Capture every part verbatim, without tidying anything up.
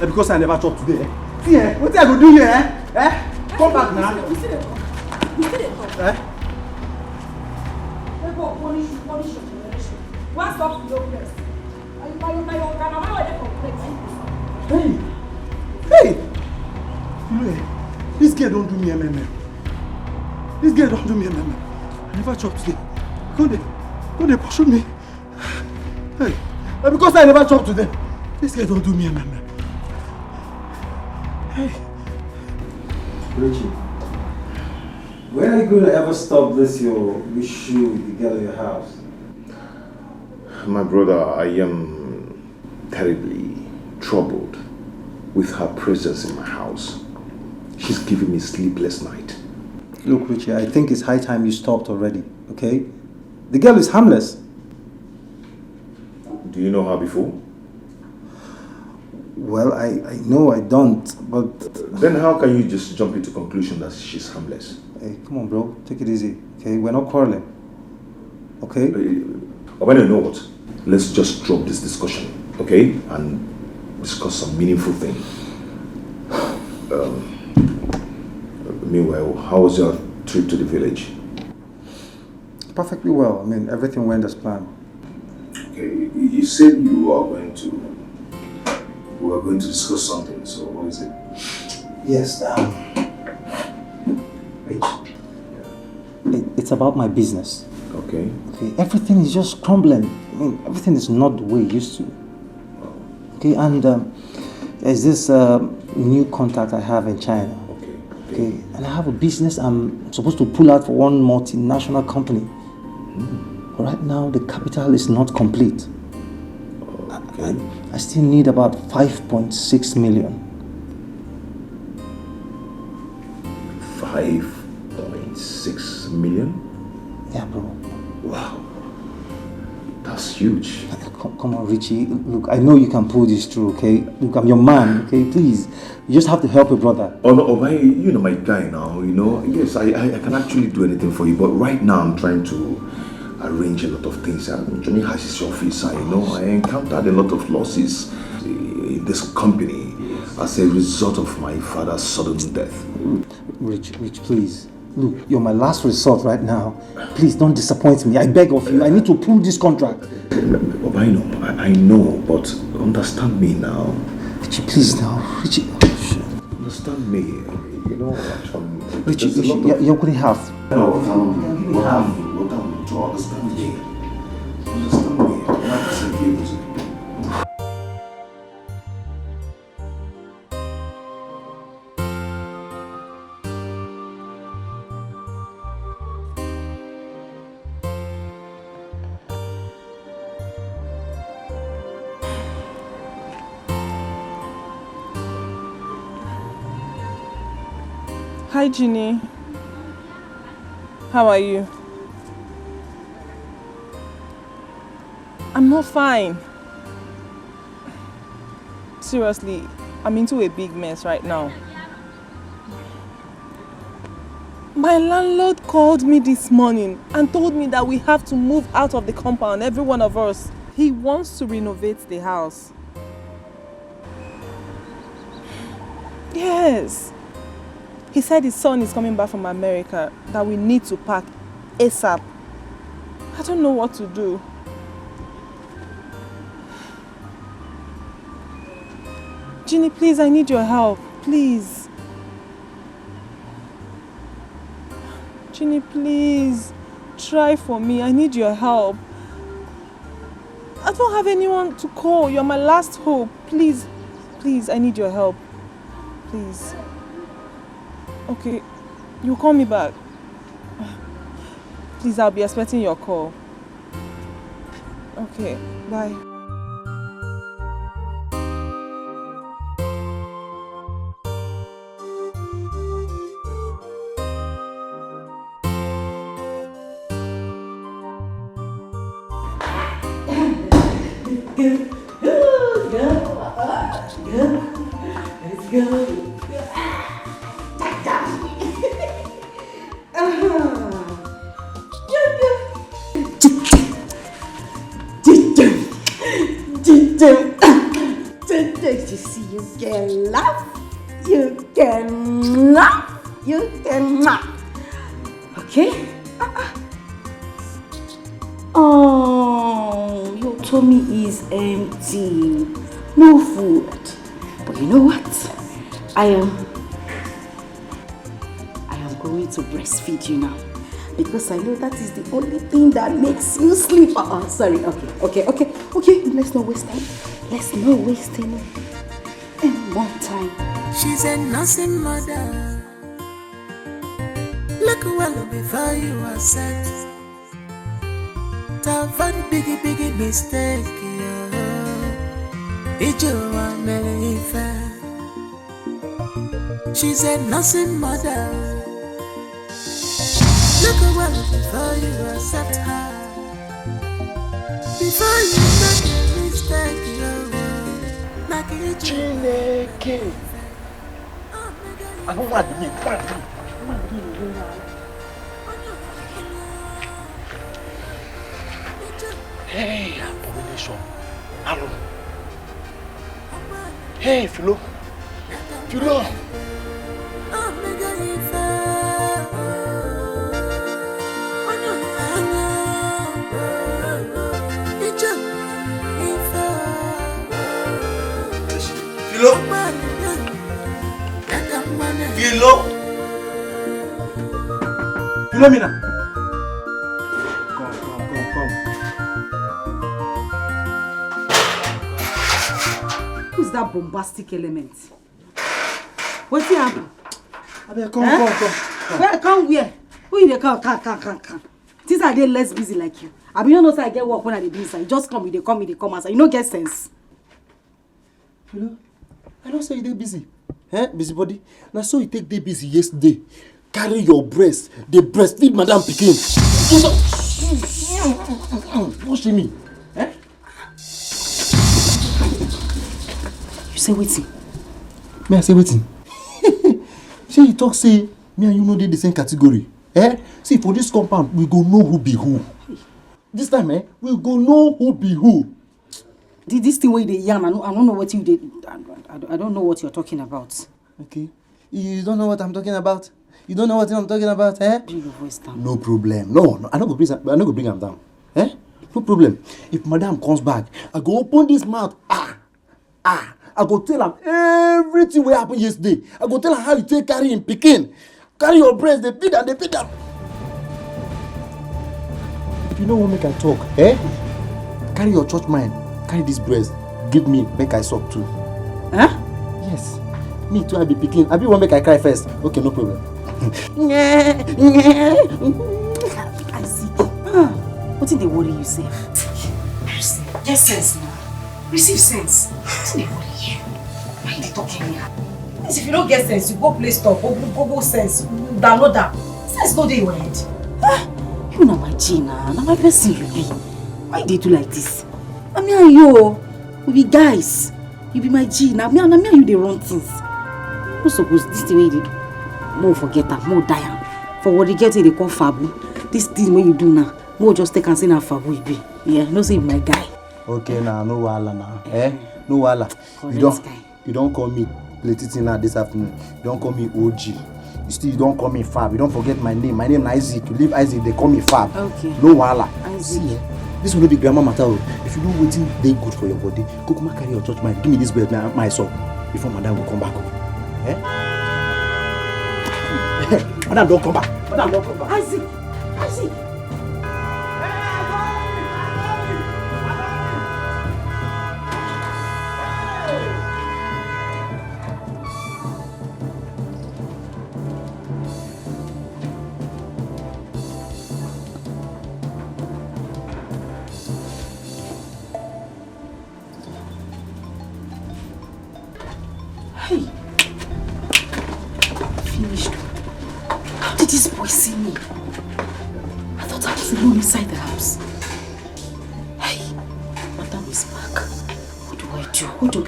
Eh, because I never chop today. Eh? See, eh? What I go do here? Eh? Eh? Come back now. You see the talk. You see the talk. Eh? They go punish you, punish your generation. What's up with your place? Are you, are you, are you, are you, are you, Hey! Hey! You know, eh, this girl don't do me M M M. This girl don't do me M M M. I never chop today. Come dey, come dey pursue me. Hey! Na because I never chop today. This girl don't do me M M M. Hey! Richie, when are you going to ever stop this your issue with the girl in your house? My brother, I am terribly troubled with her presence in my house. She's giving me sleepless night. Look, Richie, I think it's high time you stopped already, okay? The girl is harmless. Do you know her before? Well, I, I know I don't, but Then how can you just jump into conclusion that she's harmless? Hey, come on, bro. Take it easy, okay? We're not quarreling, okay? Uh, Obana, you know what? Let's just drop this discussion, okay? And discuss some meaningful thing. Um, meanwhile, how was your trip to the village? Perfectly well. I mean, everything went as planned. Okay, you said you are going to, we are going to discuss something, so what is it? Yes, um, Rich. It, it's about my business. Okay. Okay, everything is just crumbling. I mean, everything is not the way it used to. Okay, and um, there's this uh, new contact I have in China. Okay. Okay, and I have a business I'm supposed to pull out for one multinational company. But right now, the capital is not complete. Okay. I still need about five point six million. Five point six million? Yeah, bro. Wow. That's huge. Come, come on, Richie. Look, I know you can pull this through, okay? Look, I'm your man, okay? Please. You just have to help a brother. Oh no, Obai, you know my guy now, you know. Yes, I, I, I can actually do anything for you, but right now I'm trying to arrange a lot of things. Um, Johnny has his office, I know. I encountered a lot of losses in this company as a result of my father's sudden death. Rich, Rich, please. Look, you're my last resort right now. Please don't disappoint me. I beg of you. I need to pull this contract. Obaino, I, I know, but understand me now. Richie, please now. Richie. Understand me. You know, um, Richie, there's a Richie, lot you're, of you're gonna have. No, um, Madam, Madam, to understand me. Understand me. Like I said, you Hi, Jeannie. How are you? I'm not fine. Seriously, I'm into a big mess right now. My landlord called me this morning and told me that we have to move out of the compound, every one of us. He wants to renovate the house. Yes. He said his son is coming back from America, that we need to pack ASAP. I don't know what to do. Jeannie, please, I need your help. Please. Jeannie, please. Try for me. I need your help. I don't have anyone to call. You're my last hope. Please, please, I need your help. Please. Okay, you call me back. Please, I'll be expecting your call. Okay, bye. Go, go, go, go. Let's go. Today, you see, you can laugh, you can laugh, you can laugh. Okay? Ah, ah. Oh, your tummy is empty. No food. But you know what? I am I am going to breastfeed you now. Because I know that is the only thing that makes you sleep. Uh-uh, sorry. Okay, okay, okay, okay. Let's not waste time. Let's not waste any, any more time. She's a nursing mother. Look well before you accept. It's a very big, big mistake. Yeah. Ije ụwa mere ife. She's a nursing mother. Look well before you accept her. Before you make a mistake, you know. Like it Chineke. I don't want to be, want to be, want to be. Hey, abomination. Alo. Hey, Philo. Philo. Philo. Philo. Philomena. Come, come, come, come. Who's that bombastic element? Wetin happen? Abeg, come, come, come. Where, come where? Who you dey call? Come, come, come, come. Since I dey less busy like you. I be no know say I get work when I dey do inside. You just come, you dey come, you dey come outside. You no get sense. You know, I know say you dey busy. Eh, busybody. Na so you take dey busy yesterday. Carry your breast, dey breastfeed madam pikin. No shame me. Eh? You say wetin? Me, I say wetin? Shey you talk say me and you no dey the same category? Eh? See, for this compound, we go know who be who. This time, eh, we go know who be who. Thi- This thing wey you dey yarn, I no, I don't know what you dey. I, I, I don't know what you're talking about. Okay. You don't know what I'm talking about? You don't know what I'm talking about, eh? Bring your voice down. No problem. No, no, I no go bring am, I no go bring am down. Eh? No problem. If madam comes back, I go open this mouth. Ah, ah, I go tell am everything wey happen yesterday. I go tell am how you take carry him pikin, carry your breast, dey beat am, dey beat am. If you no wan make I talk, eh? Carry your church mind, carry this breast, give me make I suck too. Huh? Yes. Me too, I be pikin. I be wan make I cry first. Okay, no problem. Isaac, ah, wetin dey worry you sef? Get sense now. Receive sense. Wetin dey worry you? Why you dey talk anyhow? Yes, if you no get sense, you go Play Store, go Google sense, download am. Sense no dey your head. Ah, you na my G na, na my person you be. Why you dey do like this? Na me and you o, we be guys. You be my G, na me, na me and you dey run things. No suppose this thing wey you dey do. Mo forget am, mo die am. For what the girl thing dey call fabu. This thing wey you do now, mo just take am say na fabu e be. Yeah, no say you be my guy. Okay na, no wahala na. Eh? No wahala. You don, you don call me plenty thing now this afternoon. You don call me O G. You still, you don call me Fab. You don forget my name. My name na Isaac. You leave Isaac, dey call me Fab. Okay. No wahala. Isaac. See, eh, this one no be grammar matter o. If you know wetin dey good for your body, kukuma carry your church mind. Give me this bread now, my son. Before madam go come back o. Eh? Madam don come back. Madam don come back. Isaac. Isaac. Hey! Finished. How did this boy see me? I thought I was alone inside the house. Hey! Madam is back. What do I do? What do?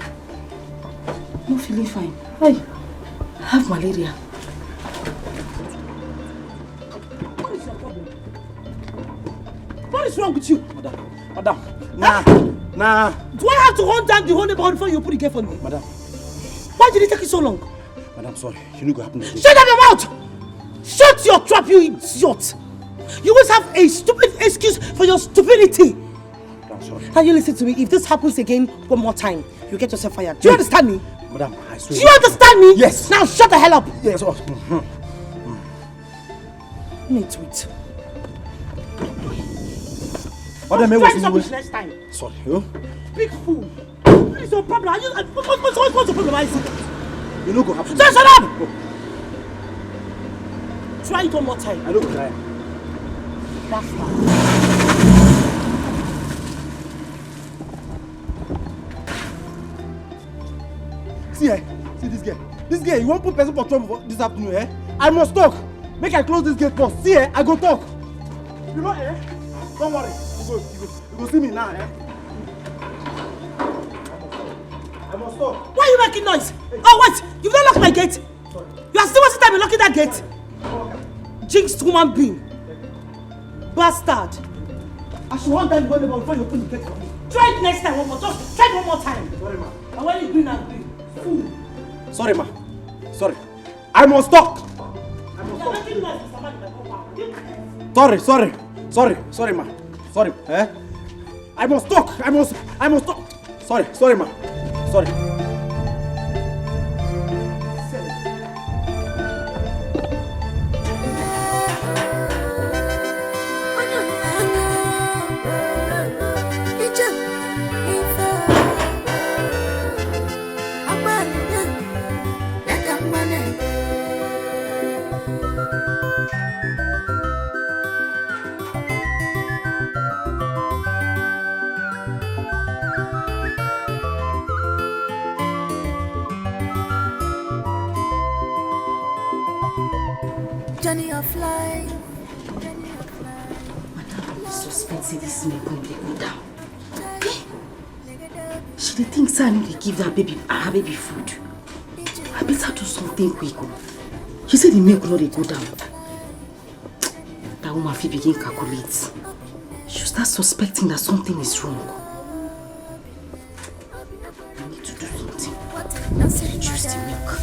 No feeling fine. Hey! I have malaria. What is your problem? What is wrong with you? Madam, madam, nah, nah. Do I have to hunt down the whole neighborhood before you put the gate for me? Madam. Why did it take you so long? Madam, sorry. You no go happen again. Shut up your mouth! Shut your trap, you idiot! You always have a stupid excuse for your stupidity. Madam, sorry. Can you listen to me? If this happens again one more time, you get yourself fired. Do you understand me? Madam, I swear. Do you understand me? Yes. Now shut the hell up. Yes. Oh. Let me do it. Madam, don't try this rubbish next time. Sorry, oh. Big fool. What is your problem? Are you, uh, what, what, what, what's your problem, Isaac? You no go happen. Shut, shut up! Oh. Try it one more time. I no go try. That's fine. See, eh? See this girl. This girl, you wan put person for trouble for this afternoon, eh? I must talk. Make I close this gate first. See, eh? I go talk. You know, eh? Don't worry. You go, you go, you go see me now, eh? I must talk. Why are you making noise? Oh, wait! You've not locked my gate. You are still wasting time in locking that gate. Jinxed human being. Bastard. I should want that one before you open the gate for me. Try it next time, one more. Just try it one more time. Sorry, ma. And when you green and green. Fool. Sorry, ma. Sorry. I must talk. I must talk. You're making noise, Mister Man, in my compound. Sorry, sorry. Sorry, sorry, ma. Sorry, eh? I must talk. I must, I must talk. Sorry, sorry, ma. Sorry. Journey of life. Madam, I suspect say this milk no dey go down. Eh? She dey think say I no dey give her baby, her baby food. I Better do something quick o. You say the milk no dey go down. That woman fit begin calculate. She start suspecting that something is wrong. I need to do something. Reduce the milk.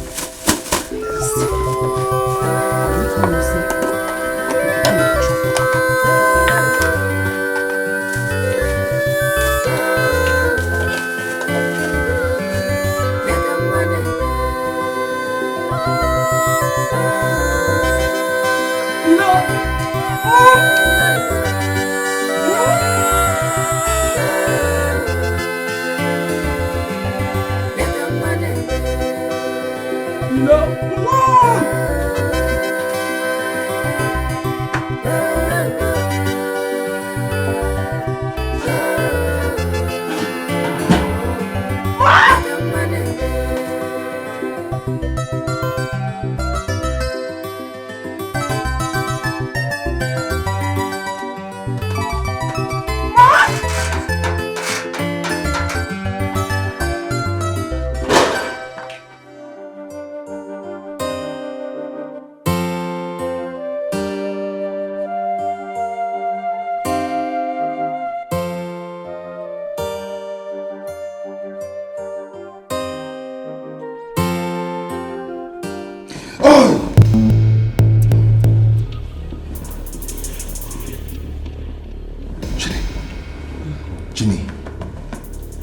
Jimmy.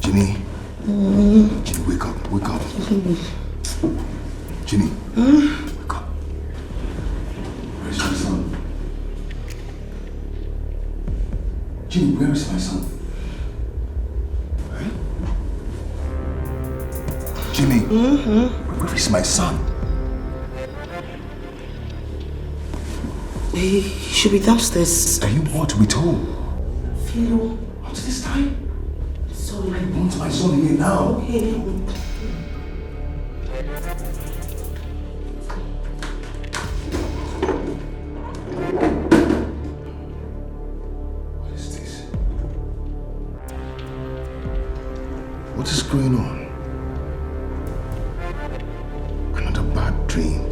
Jimmy. Jimmy, wake up. Wake up. Jimmy. Wake up. Where's my son? Jimmy, where is my son? Eh? Jimmy, where is my son? He should be downstairs. Are you what with who? Philo. Up to this time? Sorry. I want my son here now. Okay. What is this? What is going on? Another bad dream.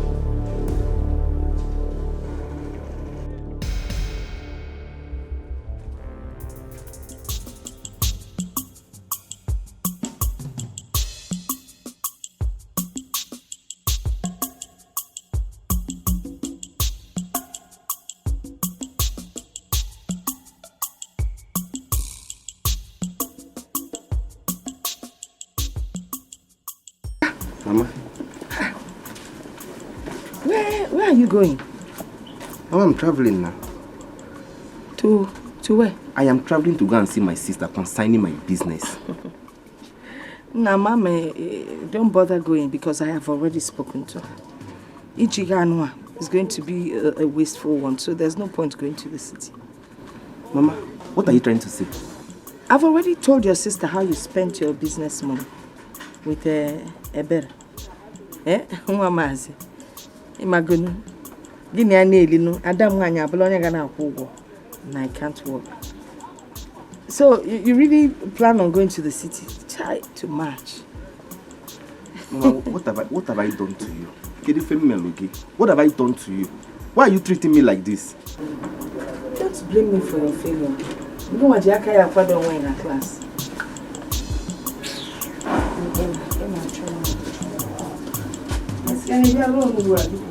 Mama. Where where are you going? Mama, I'm traveling now. To to where? I am traveling to go and see my sister concerning my business. Nah, Mama, eh, eh, don't bother going because I have already spoken to her. Ichiganwa is going to be a, a wasteful one, so there's no point going to the city. Mama, what are you trying to say? I've already told your sister how you spent your business money with uh, Ebere. Eh? Nwa maazị. Imagunu. Gịnị ya na-elinu? Ada m nwaanyị abụla onye ga na-akwụ ụgwọ. And I can't work. So you, you really plan on going to the city? Chai, too much. Mama, what have I what have I done to you? Kedu ife m melụ gị? What have I done to you? Why are you treating me like this? Don't blame me for your failure. Mgbe nwa ji aka ya akwado onwe ya na class. Asịkana bịa ruo ugbu a biko.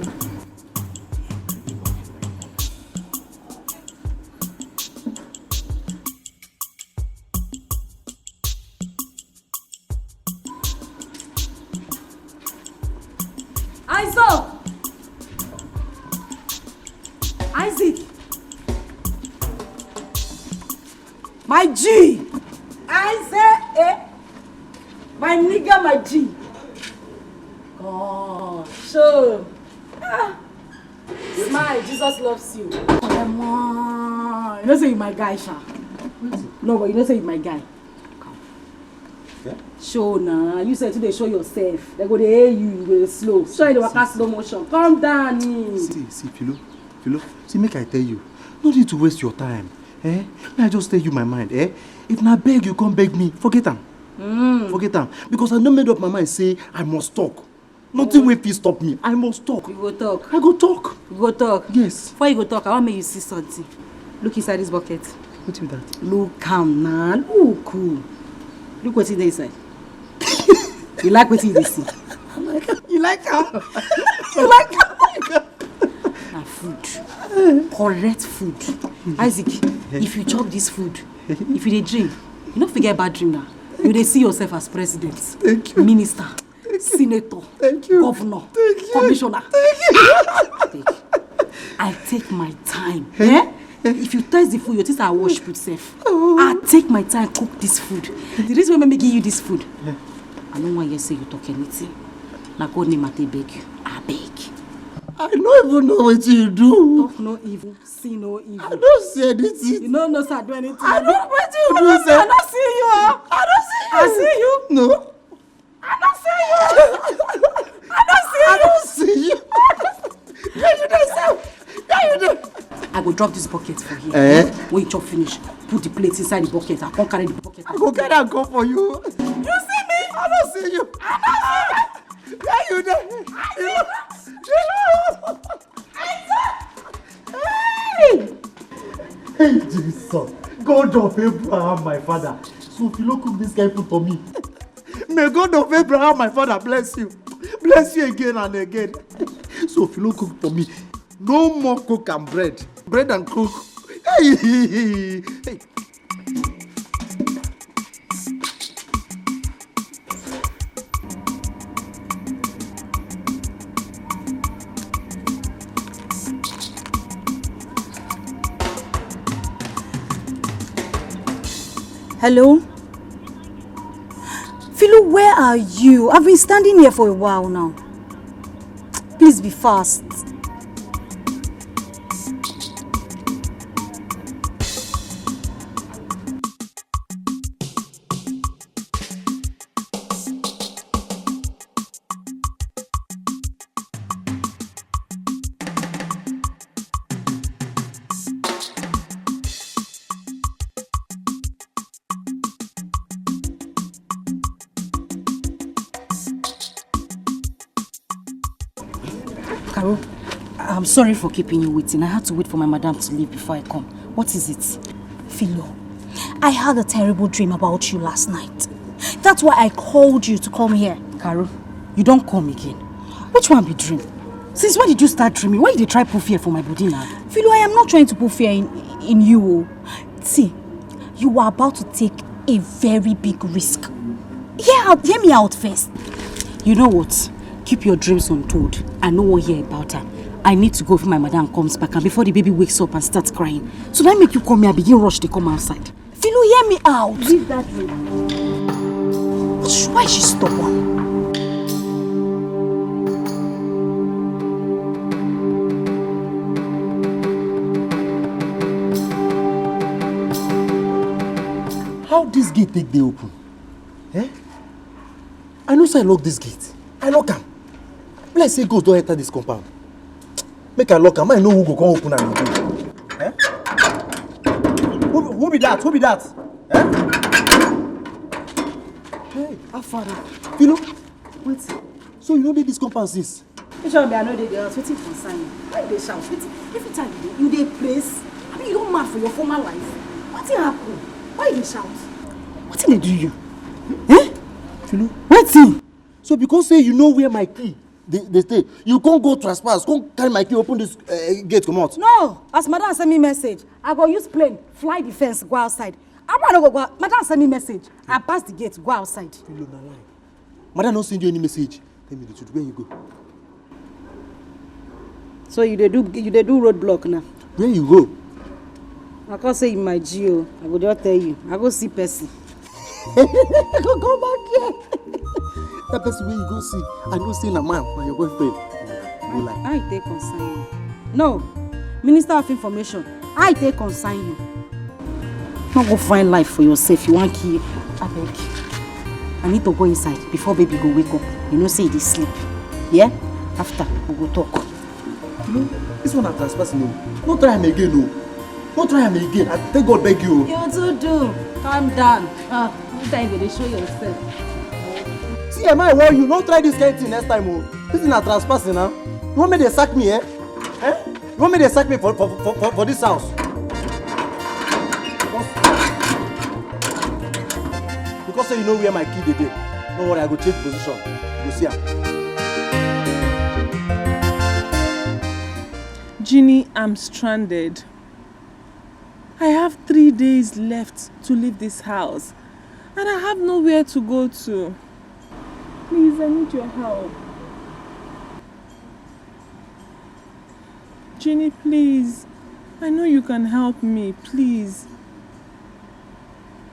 Isaac! Isaac! My G! Isaac! Eh? My nigga, my G! Oh, so. Ah. Smile, Jesus loves you. Come on. You know say you my guy, sha. No, but you know say you my guy. Show na. You said to dey show yourself. They go dey hail you, you go dey slow. Show you dey waka slow motion. Come down. See, see, Philo. Philo. See, make I tell you. No need to waste your time. Eh? May I just tell you my mind, eh? If na beg you come beg me, forget am. Mm. Forget am. Because I no made up my mind say I must talk. Nothing wey fit stop me. I must talk. You go talk. I go talk. You go talk. Yes. Before you go talk, I wan make you see something. Look inside this bucket. What be that? Look am na. Look. Look wetin dey inside. You like wetin you dey see? You like am? You like am? Na food. Correct food. Isaac, if you chop this food, if you dey dream, you no fit get bad dream na. You dey see yourself as president, minister, senator, governor, commissioner. Take. I take my time. Eh? If you taste the food, you think I wash put sef. I take my time cook this food. The reason why I give you this food, I no wan hear say you talk anything. Na God name I take beg you. I beg. I no even know wetin you do. Talk no evil, see no evil. I don't see anything. You no know say I do anything. I don't wetin you do sef. I don't see you. Oh. I don't see you. I see you. No. I don't see you. I don't see you. I don't see you. Where you dey sef? Where you dey? I go drop this bucket for here. Eh? When you chop finish, put the plate inside the bucket. I come carry the bucket. I go carry am come for you. You see me? I don't see you. I don't see you. Where you dey? I see you. Hey! Hey, Jesus, God of Abraham, my father. So if you no cook this kind food for me, may God of Abraham, my father, bless you. Bless you again and again. So if you no cook for me, no more cook and bread. Bread and cook. Hey! Hey! Hello? Philo, where are you? I've been standing here for a while now. Please be fast. Carol, I'm sorry for keeping you waiting. I had to wait for my madam to leave before I come. What is it? Philo, I had a terrible dream about you last night. That's why I called you to come here. Carol, you don't come again. Which one be dream? Since when did you start dreaming? Why you dey try put fear for my body now? Philo, I am not trying to put fear in, in you. Oh. See, you are about to take a very big risk. Hear out, hear me out first. You know what? Keep your dreams untold. I no wan hear about her. I need to go before my madam comes back and before the baby wakes up and starts crying. So that make you come here, begin rush, they come outside. Philo, hear me out. Leave that room. Why is she stubborn? How this gate take dey open? Eh? I know say I lock this gate. I lock am. Be like say ghost don enter this compound. Make I lock am, I know who go come open am again. Eh? Who, who be that? Who be that? Eh? Hey, how far now? Philo, wait. So you no dey this compound since? Which one be I no dey the house? Wetin concern you? Why you dey shout? Wetin? Every time you dey, you dey praise? I mean, you don mad for your former life. Wetin happen? Why you dey shout? Wetin dey do you? Eh? Philo. Wetin? So because say you know where my key dey dey stay, you come go trespass, come carry my key, open this uh, gate comot. No, as madam send me message, I go use plane, fly the fence, go outside. I wan no go go. Madam send me message, I pass the gate, go outside. Philo, na lie. Madam no send you any message. Tell me the truth, where you go? So you dey do you dey do road block now? Where you go? I come say you my G O, I go just tell you. I go see person. I go come back here. That person wey you go see, I know say na man, na your boyfriend. You go lie. I take concern you. No, Minister of Information, I take concern you. No go find life for yourself, you wan kill. Abeg, I need to go inside before baby go wake up. You know say e dey sleep. Yeah? After, we go talk. You know, this one na trespassing o. No try am again o. No try am again. I take God beg you o. You too do. Calm down. Ah, this time you go dey show yourself. See, am I warn you? No try this kind thing next time o. This is not trespassing now. You want me to sack me, eh? Eh? You want me to sack me for, for, for, for, for this house? Because, because say you know where my key dey dey. No worry, I go change position. You go see am. Jeannie, I'm stranded. I have three days left to leave this house, and I have nowhere to go to. Please, I need your help. Jeannie, please. I know you can help me, please.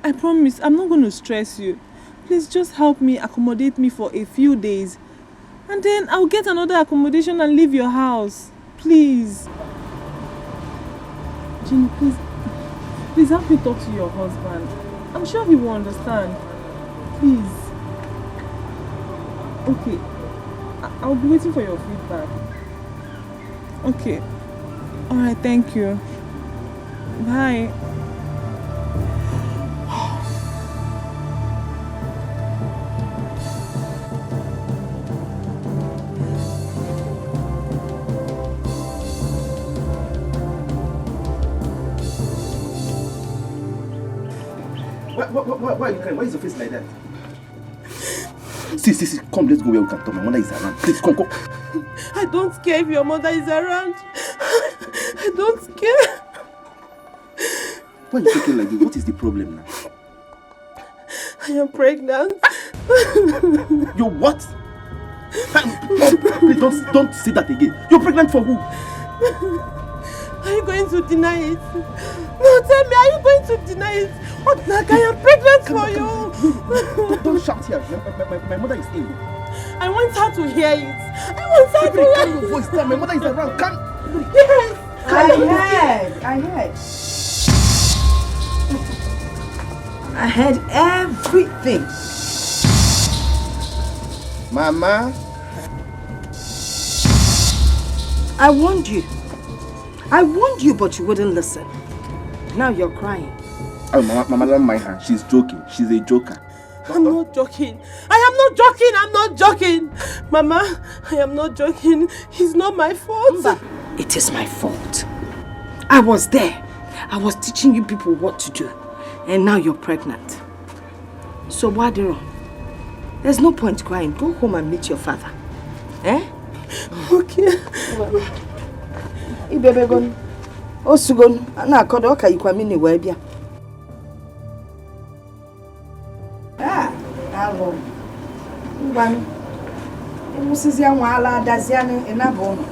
I promise I'm not going to stress you. Please just help me, accommodate me for a few days. And then I'll get another accommodation and leave your house. Please. Jeannie, please. Please help me talk to your husband. I'm sure he will understand. Please. Okay. I- I'll be waiting for your feedback. Okay. All right, thank you. Bye. Why, why, why, why are you crying? Why is your face like that? See, see, see, come, let's go where we can talk. My mother is around. Please, come, come. I don't care if your mother is around. I don't care. Why are you talking like this? What is the problem now? I am pregnant. You're what? Please don't, don't say that again. You're pregnant for who? Are you going to deny it? No, tell me, are you going to deny it? What, like, I am pregnant for you. Don't, don't shout here. My, my, my, my mother is ill. I want her to hear it. I want her to Baby, hear calm it. Your voice down. My mother is around. Calm. Yes. I heard. I heard. I heard everything. Mama. I warned you. I warned you, but you wouldn't listen. Now you're crying. Oh, Mama, Mama, don't mind her. She's joking. She's a joker. I'm not joking. I am not joking. I'm not joking. Mama, I am not joking. It's not my fault. It is my fault. I was there. I was teaching you people what to do. And now you're pregnant. So what do you wrong? There's no point crying. Go home and meet your father. Eh? Okay. Ibebe gonu. Osugonu. Na akodo ka ikwa mini wee bịa. Ah, alụ. Ngwanụ. Ịmụsịzịa nwa ala adazianụ ịnaba ụlọ.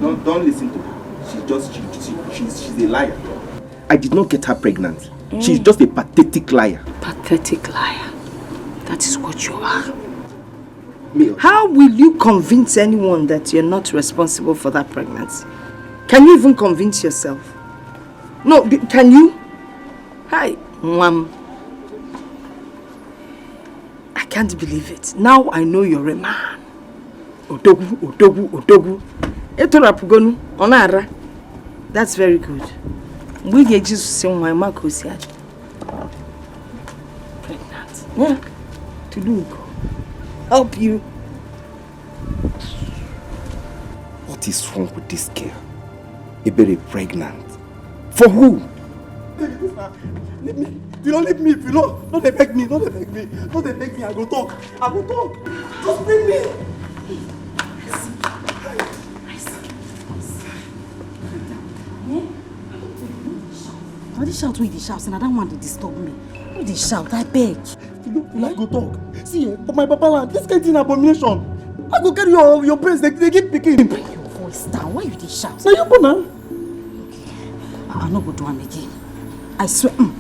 Don't, don't listen to her. She's just, she, she, she's, she's a liar. I did not get her pregnant. She's just a pathetic liar. Pathetic liar. That is what you are. Me, How will you convince anyone that you're not responsible for that pregnancy? Can you even convince yourself? No, d- can you? Hi, Mom. I can't believe it. Now I know you're a man. Odogwu, odogwu, odogwu. Etorapugonu, onara. That's very good. Mgbe ị ga-eji sị nwa, ị ma ka o si adị. Pregnant. Yeah. Tulugo. Help you. What is wrong with this girl? Ebere pregnant. For who? Leave me. If you don't leave me, if you don't, don't dey beg me, don't dey beg me, don't dey beg me. I go talk. I go talk. Just leave me. Na the shout wey you dey shout, na that one dey disturb me. No dey shout, I beg. If you don't, I go talk. See, eh, for my papa land, this kind thing abomination. I go carry your your brains, they, they give pikin. Bring your voice down. Why you dey shout? Now you go now. I, I no go do am again. I swear, mm,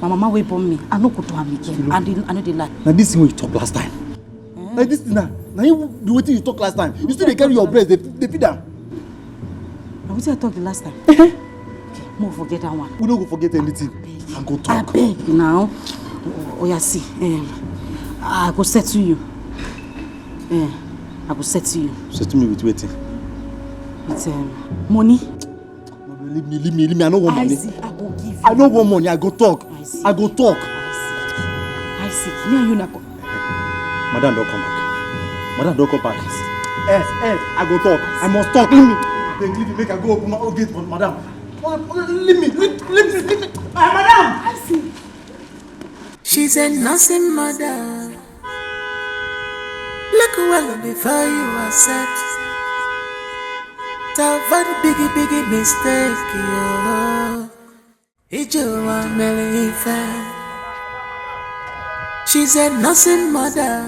my mama wey born me, I no go do am again. I dey, I no dey lie. Now this thing wey you talk last time. Now this thing now, now you do wetin you talk last time. You still dey carry your brains, they, they feed am. Na wetin I talk the last time? Okay, mo forget that one. We no go forget anything. I go talk. Abeg now. Oya see, um, I go settle you. Eh, I go settle you Settle me with wetin? With um, money. Leave me, leave me, leave me. I no want money. I go give you. I no want money. I go talk. I see. I go talk. I see. Me and you na go. Madam don come back. Madam don come back. Eh, eh, I go talk. I must talk. Leave me. Abeg, leave me. Make I go open my own gate for madam. Oh, oh, leave me. Leave, leave me. Leave me. Ah, madam. I see. She's a nursing mother. Look well before you accept. To avoid biggie, biggie mistake, yo. Ijeoma mere ife. She's a nursing mother.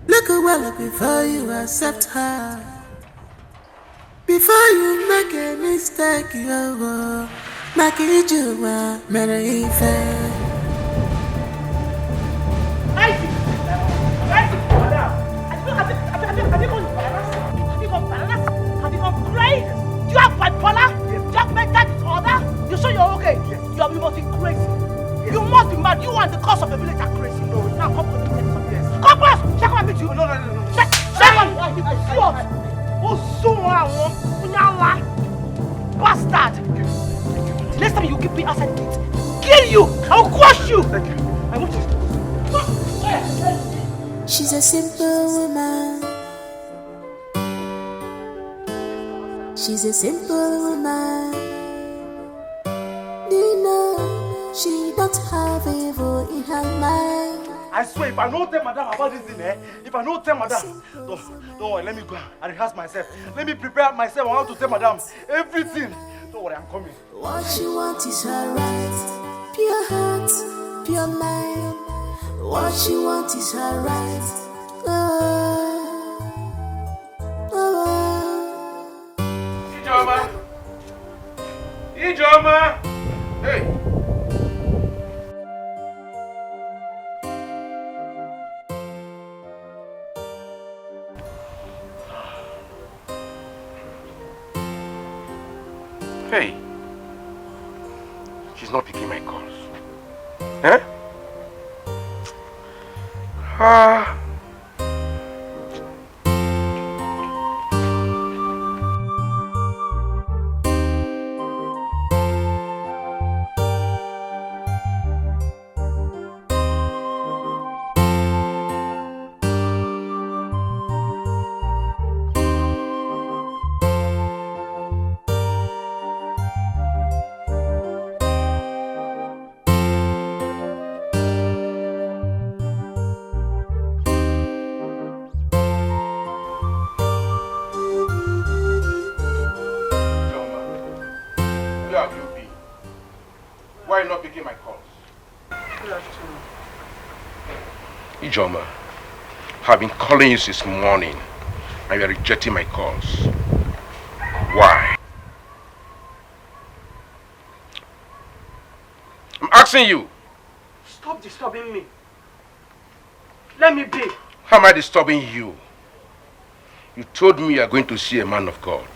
Look well before you accept her. Before you make a mistake, yo, make Ijeoma mere ife. Isaac! Isaac, madam! Have you, have you, have you, have you, have you gone paralysis? Have you gone paralysis? Have you gone crazy? Do you have bipolar? Do you have mental disorder? You sure you're okay? You, you must be crazy. You must be mad. You and the cause of the village are crazy. No, now come to me. Come, boss. Check on me, you. No, no, no, no. Check, check on me. Idiot. Osuwa, Unyala. Bastard. Next time you keep me outside gate, kill you. I will crush you. Thank you. I want you. She's a simple woman. She's a simple woman. Do you know she don't have evil in her mind? I swear, if I no tell madam about this thing, eh? If I no tell madam, don't, don't worry, let me go and rehearse myself. Let me prepare myself. I want to tell madam everything. Don't worry, I'm coming. What she want is her right. Pure heart, pure mind. What she want is her right. Oh, oh, oh. Ijeoma! Ijeoma! Hey! Hey! She's not picking my calls. Eh? Ah! Where have you been? Why are you not picking my calls? Good afternoon. Ijeoma, I've been calling you since morning and you are rejecting my calls. Why? I'm asking you. Stop disturbing me. Let me be. How am I disturbing you? You told me you are going to see a man of God.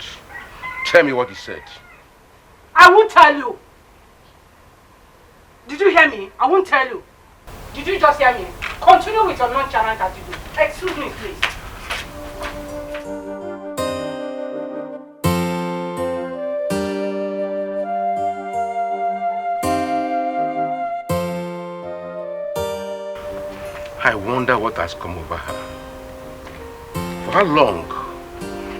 Tell me what he said. I won't tell you. Did you hear me? I won't tell you. Did you just hear me? Continue with your nonchalant attitude. Excuse me, please. I wonder what has come over her. For how long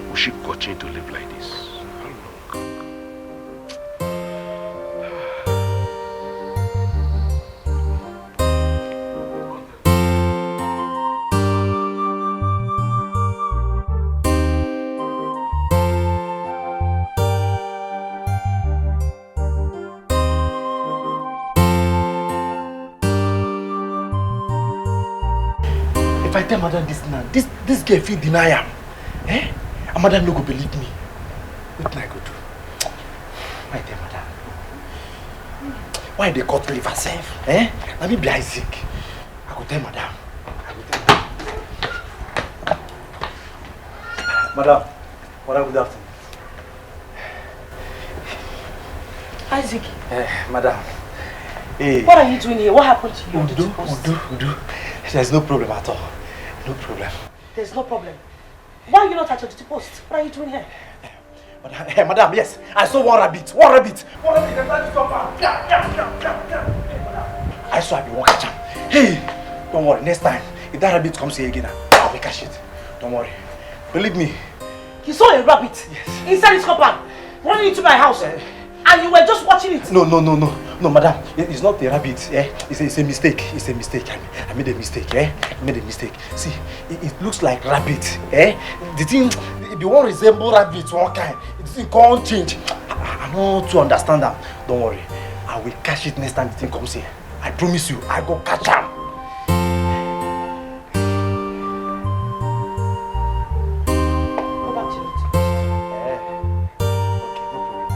will she continue to live like this? How long? If I tell madam this now, this this girl fit deny am. Eh? And madam no go believe me. Wetin I go do? I tell madam. Why they cut liver sef? Eh? Let me be Isaac. I go tell madam. I go tell madam. Madam, madam, good afternoon. Isaac. Eh, madam. Hey. What are you doing here? What happened to you on the Udo, post? Udo, Udo. There's no problem at all. No problem. There's no problem. Why are you not at your duty post? What are you doing here? Madam, eh, madam, yes. I saw one rabbit. One rabbit. One rabbit. Dem try to jump am. Yeah, yeah, yeah, yeah, yeah. Hey, madam. I saw I be one catch am. Hey. Don't worry, next time, if that rabbit comes here again, I will catch it. Don't worry. Believe me. You saw a rabbit inside this compound, running into my house, and you were just watching it. No, no, no, no, no, madam. It- It's not a rabbit. Eh? It's a, it's a mistake. It's a mistake. I, I made a mistake. Eh? I made a mistake. See, it, it looks like rabbit. Eh? The thing, the, the one resemble rabbit one kind. The thing can't change. I, I, I don't to understand them. Don't worry. I will catch it next time the thing comes here. I promise you, I go catch am. Go back to your Eh, okay, no problem.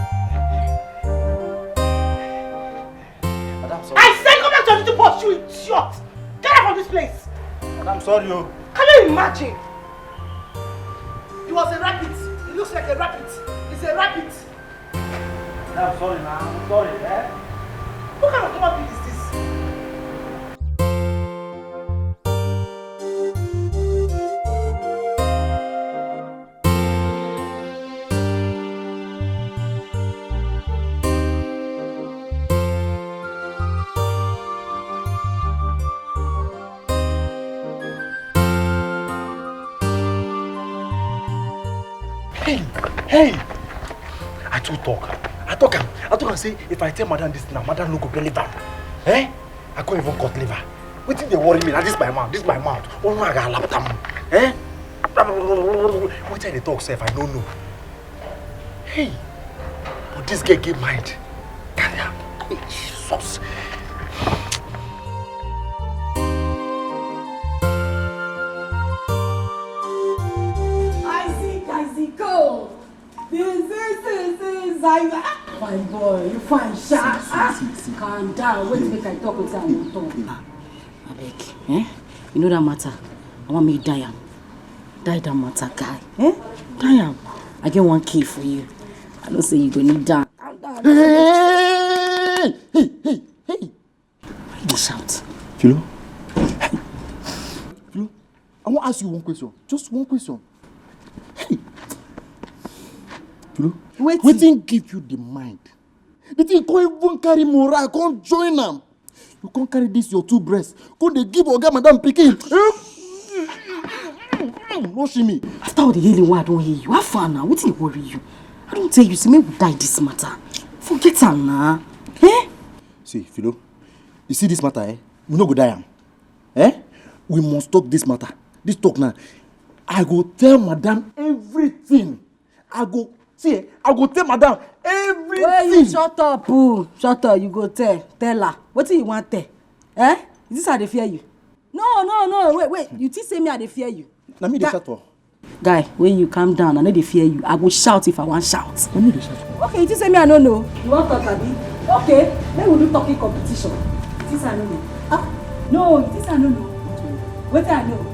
Madam, sorry. I said go back to your duty post, you idiot! Get out from this place! Madam, sorry. Oh. Can you imagine? It was a rabbit. It looks like a rabbit. It's a rabbit. Madam, sorry now. I'm sorry. Eh? What kind of human being is this? Hey, hey! I too talk. I talk am. I talk am say if I tell madam this now, madam no go believe am. Eh? I can't even cut liver. Wetin dey worry me na this my mouth, this my mouth. One man ga lap am. Eh? Wetin I dey talk sef, I no know. Hey! But this girl get mind. Carry am. Hey, Jesus. Isaac, Isaac, oh. This is, this is, this is, I, ah, fine boy, you fine, sha. Ah, calm down. Wait, make I talk with you. I won't talk. Abeg, eh? You know that matter? I want me die am. Die that matter, guy. Eh? Die am. I get one key for you. I know say you go need that. Calm down. Hey! Hey! Hey! Hey! Why you dey shout? Philo? Philo, I wan ask you one question. Just one question. Hey! Philo, Wetin? Wetin give you the mind? The thing come even carry morale, come join am. You come carry this your two breasts, come dey give oga madam pikin. No see me. After all the healing wey I don heal you, how far now? Wetin dey worry you? I don tell you, say make we die this matter. Forget am na. Eh? See, Philo, you see this matter, eh? We no go die am. Eh? We must talk this matter. This talk now. I go tell madam everything. I go, see, eh, I go tell madam everything. Wey you shut up, oh. Shut up, you go tell. Tell her. Wetin you wan tell? Eh? Is this how I dey fear you? No, no, no, wait, wait. You think say me I dey fear you? Na me dey shout for. Guy, when you calm down, I no dey fear you. I go shout if I wan shout. Na me dey shout for. Okay, you think say me I no know? You wan talk, abi? Okay, make we do talking competition. You think say I no know? Ah, no, you think say I no know? Wetin I know?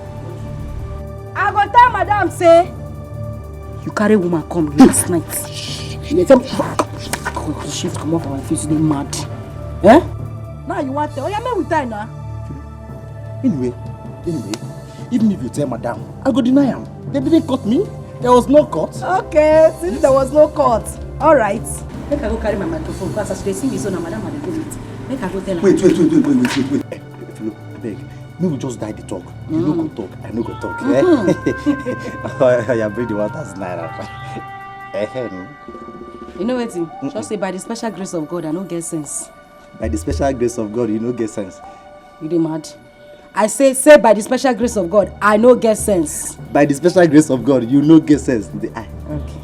I go tell madam say you carry woman come last night. You dey tell me, God, shift comot for my face, you dey mad. Eh? Now you wan tell? Oya, make we die na. Anyway, anyway, even if you tell madam, I go deny am. They didn't cut me. There was no cut. Okay, since there was no cut, all right. Make I go carry my microphone, 'cause as she dey sing the song, na madam I dey go meet. Make I go tell her. Wait, wait, wait, wait, wait, wait, wait. Eh, Philo, abeg, make we just die the talk. You no go talk, I no go talk. Eh? Oya, bring the one thousand naira. Eh, eh, no. You know wetin? Just say by the special grace of God, I no get sense. By the special grace of God, you no get sense. You dey mad? I say, say by the special grace of God, I no get sense. By the special grace of God, you no get sense. The eye. Okay.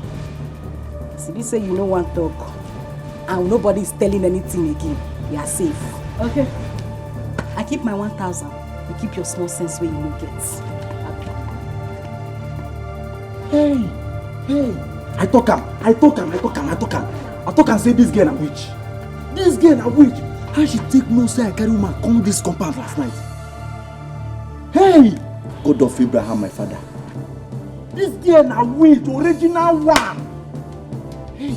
See, this say you no wan talk, and nobody is telling anything again. You are safe. Okay. I keep my one thousand. You keep your small sense wey you no get. Hey, hey. I talk am, I talk am, I talk am, I talk am. I talk am say this girl na witch. This girl na witch. How she take know say I carry woman come this compound last night? Hey! God of Abraham, my father. This girl na witch, original one. Hey!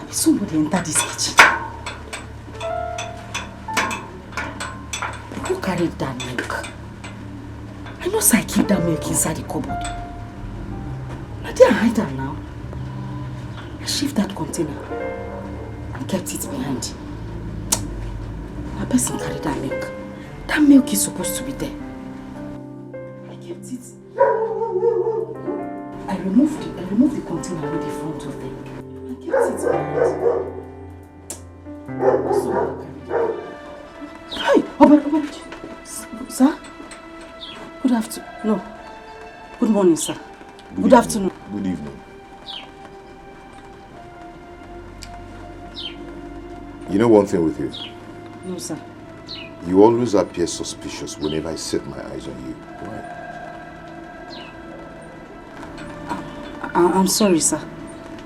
Abi somebody enter this kitchen? Who carry that milk? I You know say I keep that milk inside the cupboard. Na there I hide am now. I shift that container and kept it behind. Na person carry that milk. That milk is supposed to be there. I kept it. I removed the, I removed the container with the front of them. I kept it behind. Hi, Obere, Obere. S-, sir? Good afternoon. No. Good morning, sir. Good afternoon. Good evening. You know one thing with you? No, sir. You always appear suspicious whenever I set my eyes on you. Why? I, I'm sorry, sir.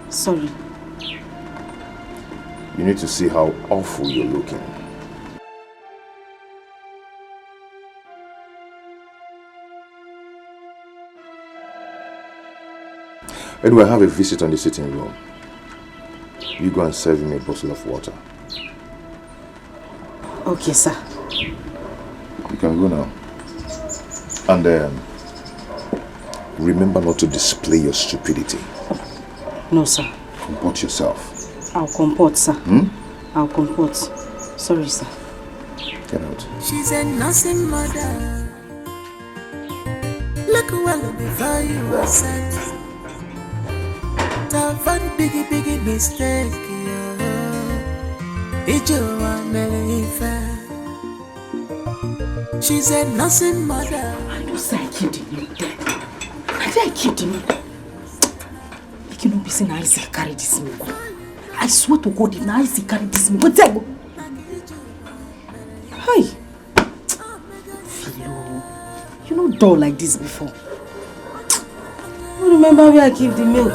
Sorry. You need to see how awful you're looking. Anyway, I have a visitor in the sitting room. You go and serve him a bottle of water. Okay, sir. You can go now. And um, remember not to display your stupidity. No, sir. Comport yourself. I'll comport, sir. Hmm? I'll comport. Sorry, sir. Get out. She's a nursing mother. Look well before you accept. Avoid biggie, biggie mistake, yeah. Ije ụwa mere ife. She's a nursing mother. I know say I keep the milk there. I say I keep the milk. Make you no be say na Isaac carry this milk. I swear to God, if na Isaac carry this milk, wetin I go? Hey! Philo, you no dull like this before. You remember where I keep the milk?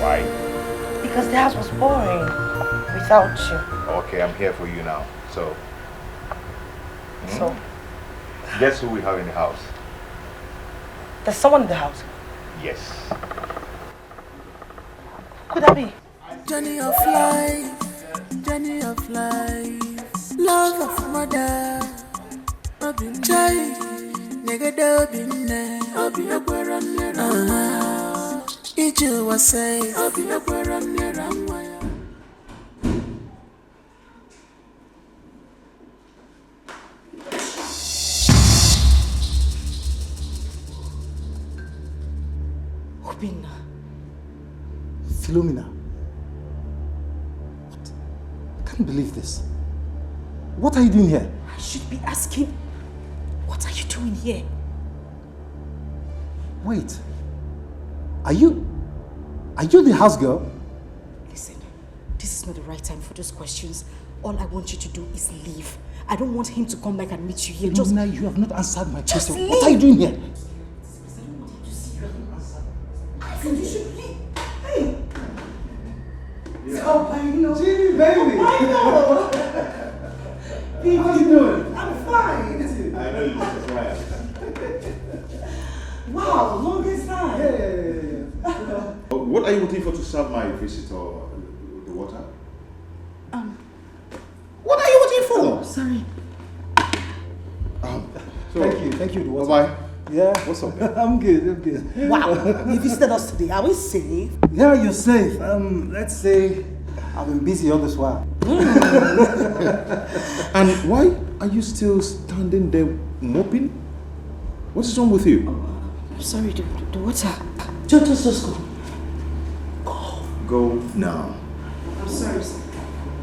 Why? Because the house was boring without you. Okay, I'm here for you now. So, hmm? So? Guess who we have in the house? There's someone in the house. Yes. Could that be? Journey of life, journey of life. Love of mother. Chai, nigga, obi nne. Obi ekwere mmiri. Ah, ije ụwa safe. Obi ekwere mmiri nwa ya. Obinna. Philomena. What? I can't believe this. What are you doing here? I should be asking, what are you doing here? Wait. Are you, are you the house girl? Listen, this is not the right time for those questions. All I want you to do is leave. I don't want him to come back and meet you here. Just Philomena, you have not answered my question. Leave. What are you doing here? I said you should leave. Hey! It's Albino. Jimmy, baby! Albino! How you doing? I'm fine. I know you smile. Wow, longest time. Yeah, yeah, yeah, yeah. Uh, what are you waiting for to serve my visitor the water? Um, What are you waiting for? Oh, sorry. Um, so, thank you, thank you. Bye bye. Yeah. What's up, man? I'm good, I'm good. Wow, you visited us today. Are we safe? Yeah, you're safe. Um, let's say I've been busy all this while. And why are you still standing there moping? What is wrong with you? I'm sorry, the, the, the water. Just, just, just go. Go. Go now. I'm sorry, sir.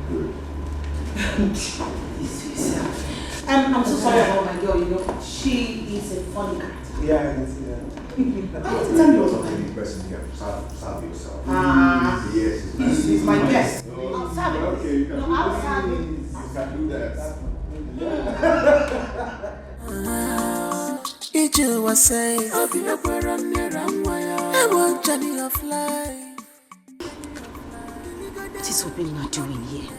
Good. I'm, I'm so sorry about my girl, you know. She is a funny character. Yeah, I can see that. I want to tell you something. Person here. Serve, serve yourself. Ah, yes, it's my guest. I'll serve it. Okay, you can do that. No, I'll serve it. You can do that. Chua say, I want journey of life. What is Obinna doing here?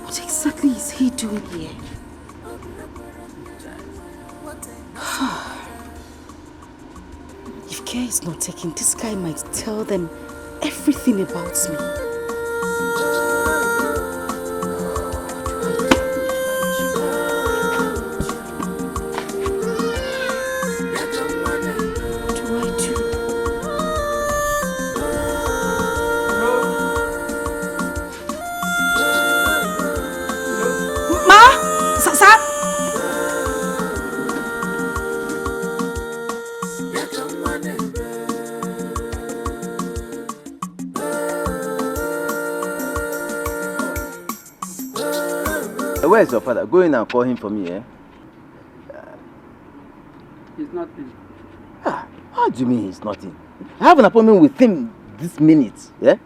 What exactly is he doing here? If care is not taken, this guy might tell them everything about me. What do I do? Ma! Sa, sa! Where is your father? Go in and call him for me, eh? He's not in. Ah, how do you mean he's not in? I have an appointment with him this minute, eh?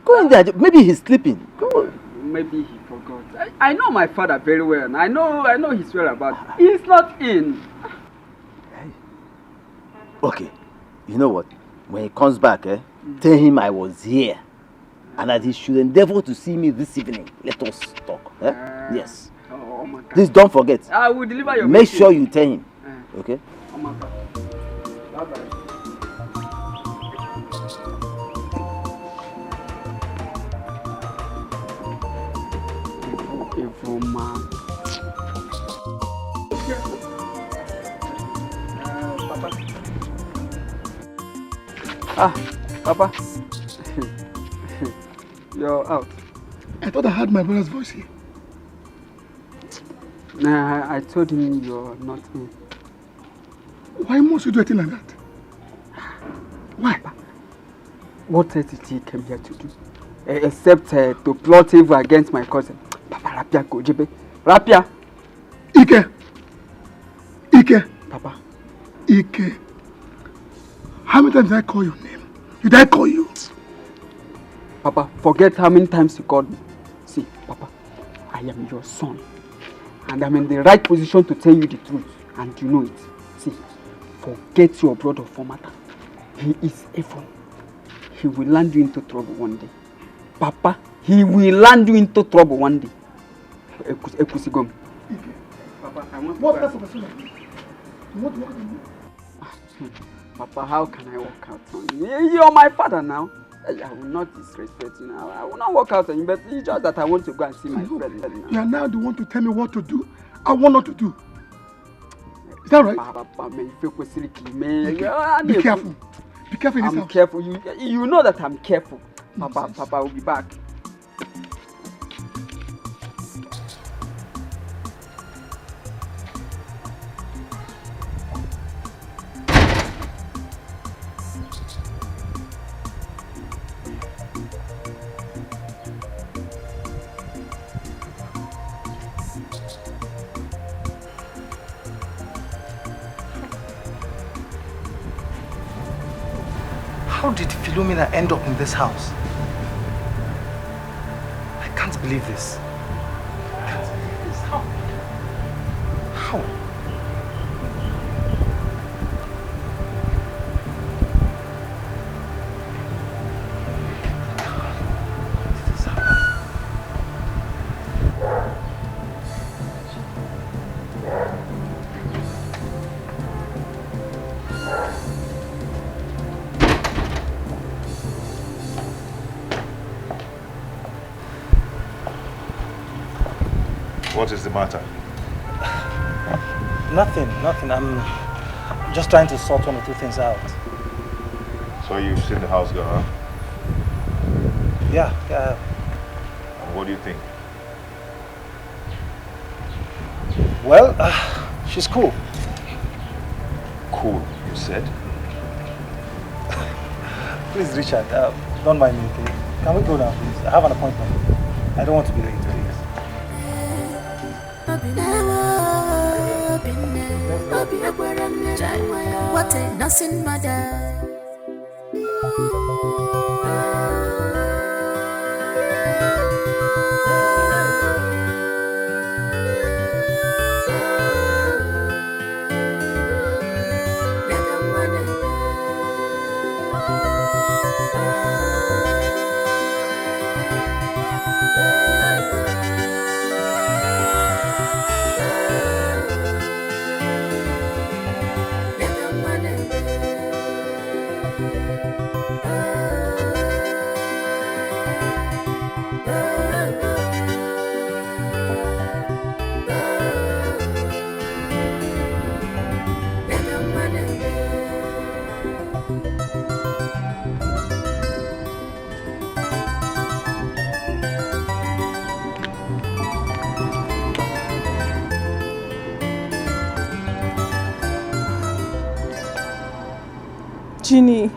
Go in there. Maybe he's sleeping. Go. Maybe he forgot. I, I know my father very well. I know, I know his whereabouts. He's not in. Hey. Okay. You know what? When he comes back, eh, tell him I was here and that he should endeavor to see me this evening. Let us talk. Eh? Ah. Yes. Oh, oh my God. Please don't forget. I will deliver your message. Make sure you tell him. Eh. Okay? Oh my God. Bye-bye. Evil, evil man. Uh, Papa. Ah, Papa. You're out. I thought I heard my brother's voice here. Nah, I, I told him you're not in. Why must you do a thing like that? Why? What else did he come here to do? Eh, except, eh, to plot evil against my cousin. Papa, Rapia, go, Jebe. Rapia! Ike! Ike! Papa. Ike! How many times did I call your name? Did I call you? Papa, forget how many times you called me. See, Papa, I am your son. And I'm in the right position to tell you the truth. And you know it. See, forget your brother for matter. He is evil. He will land you into trouble one day. Papa, he will land you into trouble one day. Ekus-, Ekusigom. Papa, I want to... What kind of person are you? You want to work with me? Papa, how can I walk out on you? You're my father now. I, I will not disrespect you now. I will not walk out on you, but it's just that I want to go and see my friend now. You are now the one to tell me what to do and what not to do. Is that right? Papa, Papa, man, if you go silly, man. Be careful. Be careful in this house. I'm careful. You, you know that I'm careful. Papa, Papa, I will be back. How did Philomena end up in this house? I can't believe this. I can't believe this. How? How? What is the matter? Nothing, nothing. I'm just trying to sort one or two things out. So you've seen the house girl, huh? Yeah, yeah. And what do you think? Well, uh, she's cool. Cool, you said? Please, Richard, uh, don't mind me, okay? Can we go now, please? I have an appointment. I don't want to be late, please. What a nursing mother. Jeannie,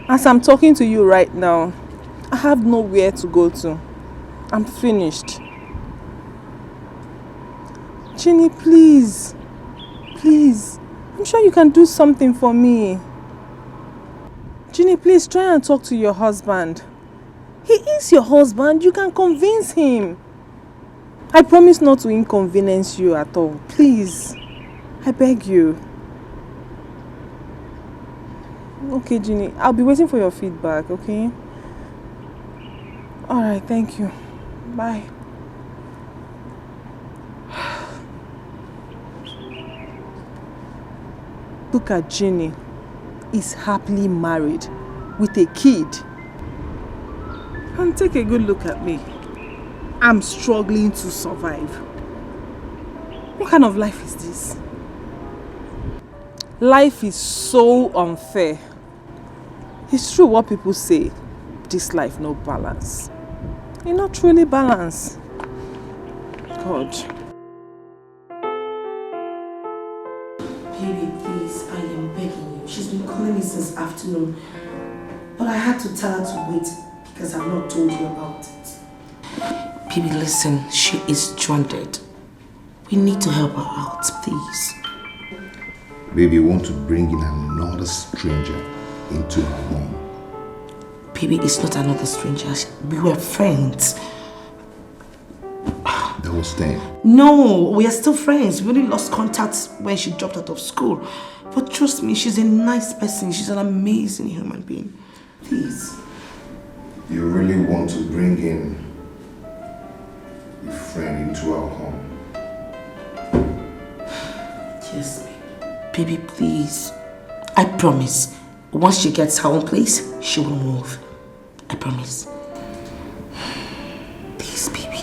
as I'm talking to you right now, I have nowhere to go to. I'm finished. Jeannie, please. Please. I'm sure you can do something for me. Jeannie, please try and talk to your husband. He is your husband. You can convince him. I promise not to inconvenience you at all. Please. I beg you. Okay, Jeannie. I'll be waiting for your feedback, okay? All right, thank you. Bye. Look at Jeannie. Is happily married with a kid. And take a good look at me. I'm struggling to survive. What kind of life is this? Life is so unfair. It's true what people say, this life no balance. It not truly balance. God. Baby, please, I am begging you. She's been calling me since afternoon. But I had to tell her to wait because I've not told you about it. Baby, listen, she is stranded. We need to help her out, please. Baby, you want to bring in another stranger into our home? Baby, it's not another stranger. We were friends. That was then. No, we are still friends. We only lost contact when she dropped out of school. But trust me, she's a nice person. She's an amazing human being. Please. You really want to bring in a friend into our home? Yes, baby. Baby, please. I promise. Once she gets her own place, she will move. I promise. Please, baby.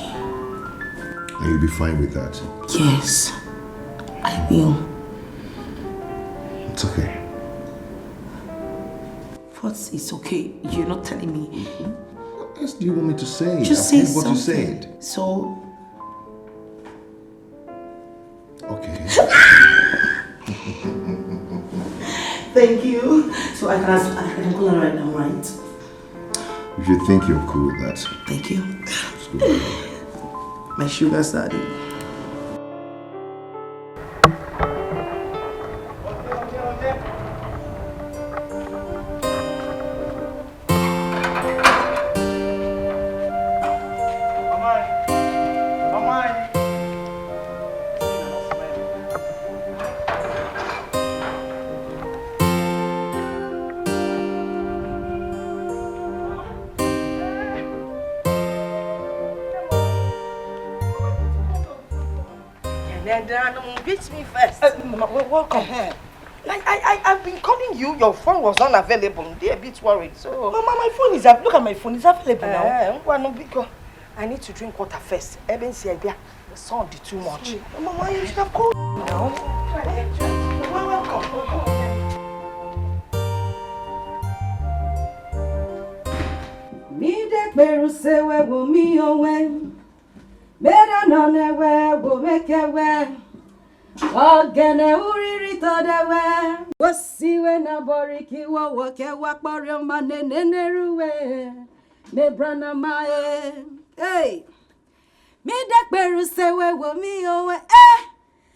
And you'll be fine with that? Yes, I will. It's okay. What? It's okay. You're not telling me. What else do you want me to say? Just I've say heard what you something. Said. So, Okay. Thank you. So I can ask, I can call her right now, right? If you think you're cool with that. Thank you. Just go ahead. My sugar daddy. Neda, no, beat me first. Uh, Mama, wel- welcome. Uh-huh. I, I, I, I've been calling you. Your phone was unavailable. I'm a bit worried. So. Mama, my phone is av- look at my phone. It's available now. Eh, ngwa, no, biko. I need to drink water first. Eben si ebia. The sun is too much. Mama, you should have called now. Well, welcome. Mide kperu sewe wo mi owe. Mera none we wo meke we. Ogene uriri to de we. Wo si we na boriki wo wo ke wa kpori oma nene neru we. Me brana ma e. Hey. Mide kperu sewe wo mi owe. Eh.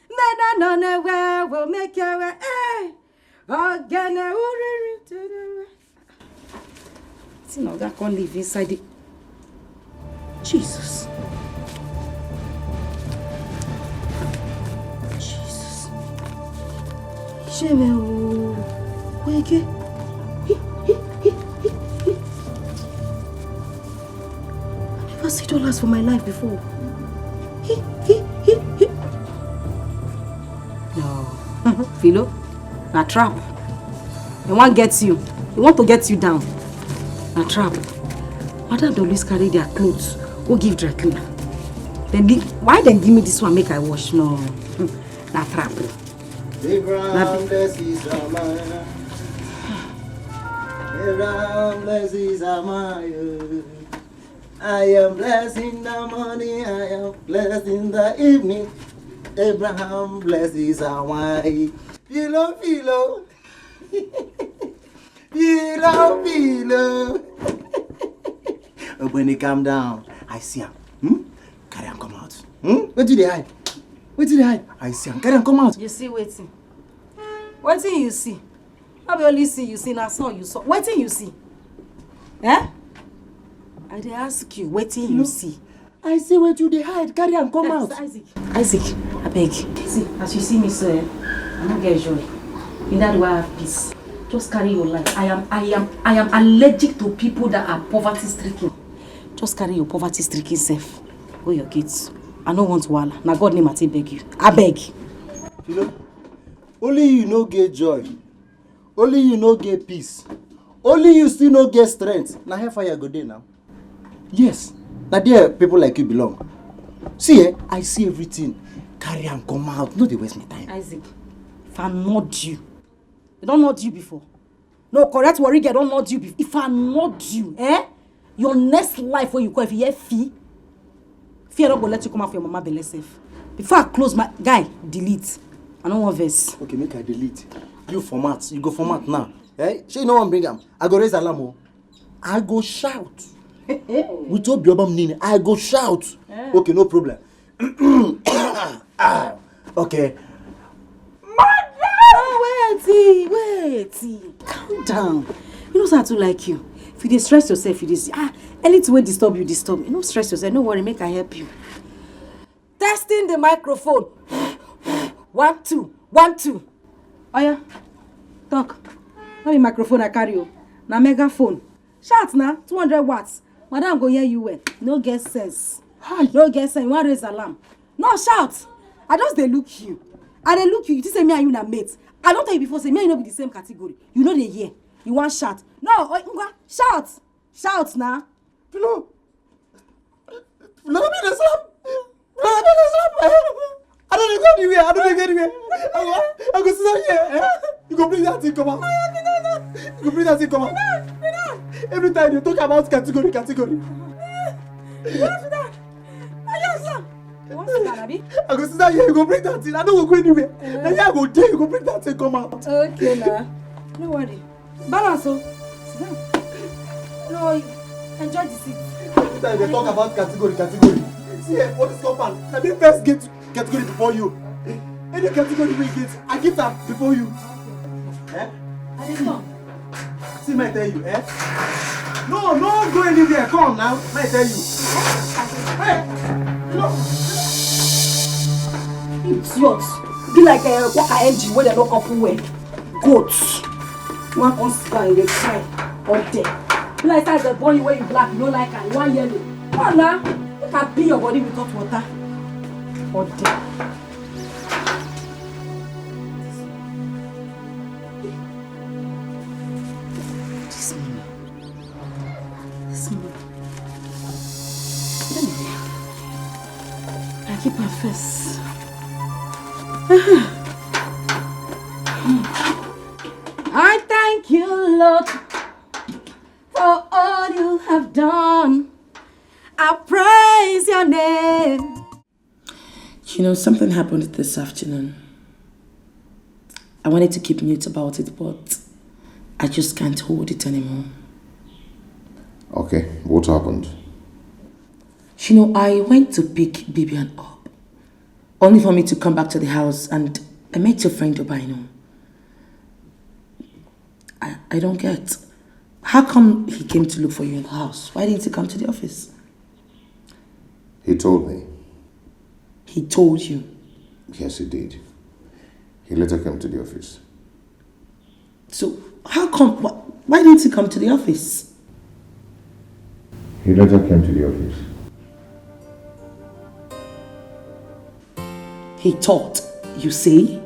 Mera none we wo meke we. Eh. Ogene uriri to de we. See na oga come live inside the Jesus. Jesus. Shame o. Wege. I never see dollars for my life before. No. Philo, na trap. Dem wan get you. They want to get you down. Na trap. Madam dey always carry their clothes go give dry cleaner. Then gi- why dem give me this one make I wash? No, na trap. Abraham blesses Amaya. Abraham blesses Amaya. I am blessed in the morning, I am blessed in the evening. Abraham blesses Hawaii. Philo, philo. Philo, philo. Ogbeni, calm down. I see am. Hmm? Carry am come out. Hmm? Wetin you dey hide? Wetin you dey hide? I see am. Carry am come out. You see wetin? Wetin you see? No be only see you see, na so you saw. Wetin you see? Eh? I dey ask you, wetin you see? I see wetin you dey hide. Carry am come out. Isaac, Isaac, abeg. See, as you see me so, eh, I no get joy. In that way, I have peace. Just carry your life. I am, I am, I am allergic to people that are poverty stricken. Just carry your poverty stricken self. Go your gate. I no want wahala. Na God name I take beg you. Abeg. You know, only you no get joy. Only you no get peace. Only you still no get strength. Na hellfire go dey now. Yes. Na there people like you belong. See, eh, I see everything. Carry am come out. No dey waste my time. Isaac, if I nod you, they don nod you before. No, correct worry girl don nod you before. If I nod you, eh? Your next life wey you call, if you hear fee, fear no go let you come out for your mama belle sef. Before I close my guy, delete. I no wan vex. Okay, make I delete. You format. You go format now. Eh? Shey you no wan bring am? I go raise alarm o. I go shout. With Obiobam Nini, I go shout. Eh. Okay, no problem. Ah, okay. Oh, wait, wait. Calm down. You know say I too like you. If you dey stress yourself, you dey see. Ah, anything wey disturb you, disturb. You no stress yourself. No worry, make I help you. Testing the microphone. One, two, one, two. Oya, talk. No be microphone I carry o. Na megaphone. Shout na, two hundred watts. Madam go hear you well. No get sense. Hi. No get sense. You wan raise alarm? No shout. I just dey look you. I dey look you. You think say me and you na mate? I don tell you before say me and you no be the same category. You no dey hear. You wan shout? No, oh, ngwa, shout. Shout na. Flo. Flo, no be the same. Flo, no be the same. I don't dey go anywhere. I don't dey go anywhere. I go, I go sit down here. Eh? You go bring that thing come out. You go bring that thing come out. Every time you talk about category, category. You wan sit down? You wan sit down, abi? I go sit down here. You go bring that thing. I no go go anywhere. Na here I go dey. You go bring that thing come out. Okay na. No worry. Balance o. Sit down. No, enjoy the seat. Every time they talk about category, category. See, eh, for this compound, na me first get category before you. Any category we get, I get am before you. Eh? I dey come. See, me tell you, eh? No, no go anywhere. Come now, me tell you. Hey, no. Idiot. Be like a worker engine wey dem no couple well. Goat. You wan come sit down, you dey cry. Or there. Be like say dem born you wey you black, you no like am, you wan yellow. Come on now. Make I pee your body with hot water. Or there. This money. This money. Anyway, I keep am first. I thank you, Lord, for all you have done. I praise your name. You know, something happened this afternoon. I wanted to keep mute about it, but I just can't hold it anymore. Okay, what happened? You know, I went to pick Bibian up, only for me to come back to the house and I met your friend Obaino. I, I don't get. How come he came to look for you in the house? Why didn't he come to the office? He told me. He told you? Yes, he did. He later came to the office. So, how come? Wh- why didn't he come to the office? He later came to the office. He thought, you say?